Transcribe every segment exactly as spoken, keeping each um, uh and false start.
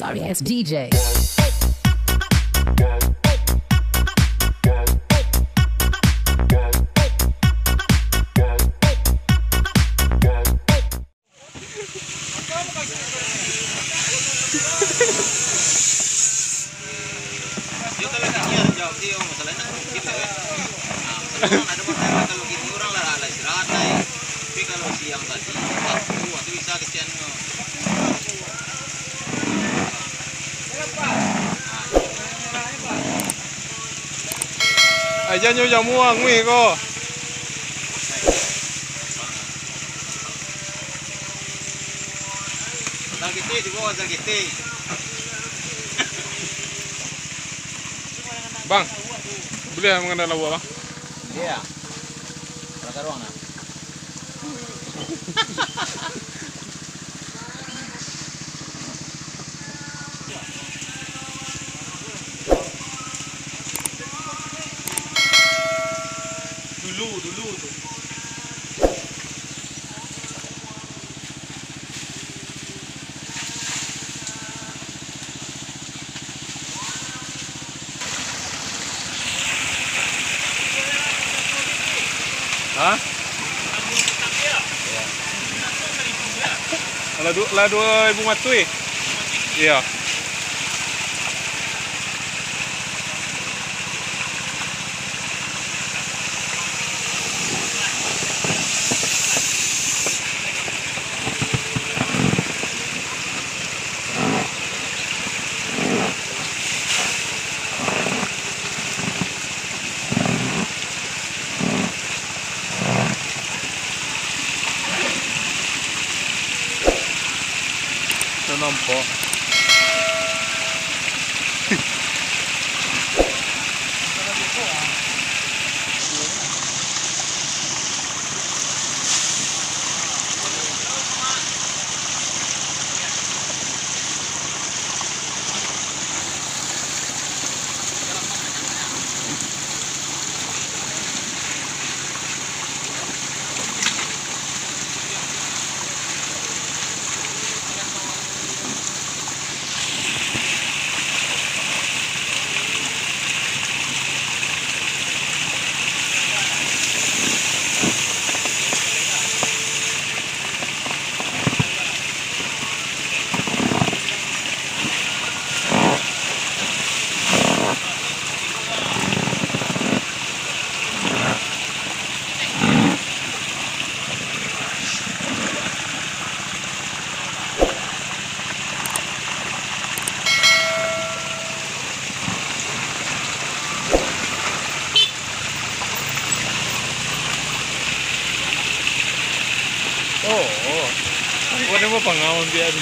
Arias D J. Aja nyo jamuang weh ko. Bang, buliah mangana lauak, Bang? Iya. Kalau karuang nah. Dulu, dulu tu. Hah? Lah du-, lah duo ribu matuih. Iya. Nampak. Oh, oh. Aku ada mau pangau biar.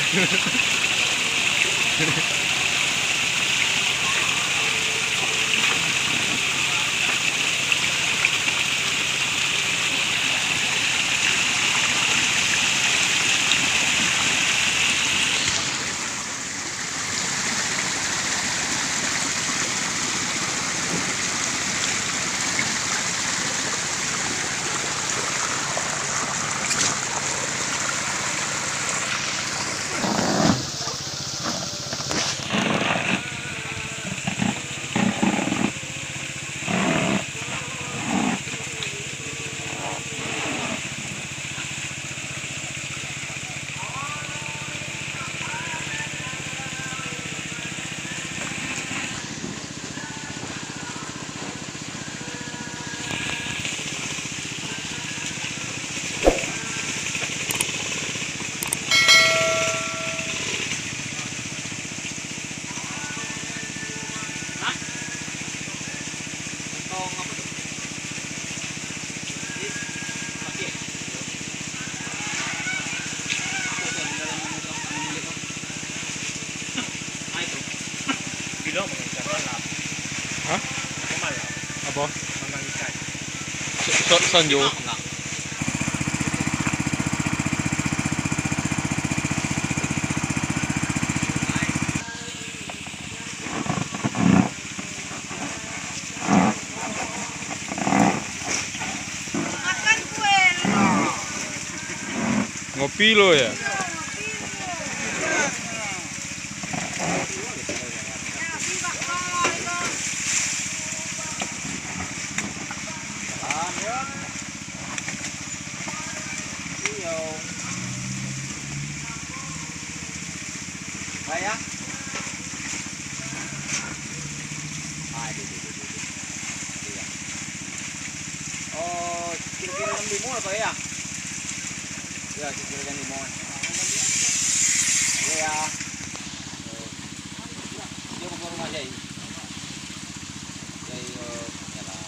Bilo manggang ikan malam? Hah? Apo malam? Apo? Manggang ikan. Sa-, sa-, sanjo. Ngopi lo ya? Iyo. Bayar. Ah, di, di, di, di, di. Iya. Oh, kira-kira enam lima lah, Pak, ya? Ya, kira-kira enam lima. Iya. Dia buka rumah Jai. Jai, eh, ya lah.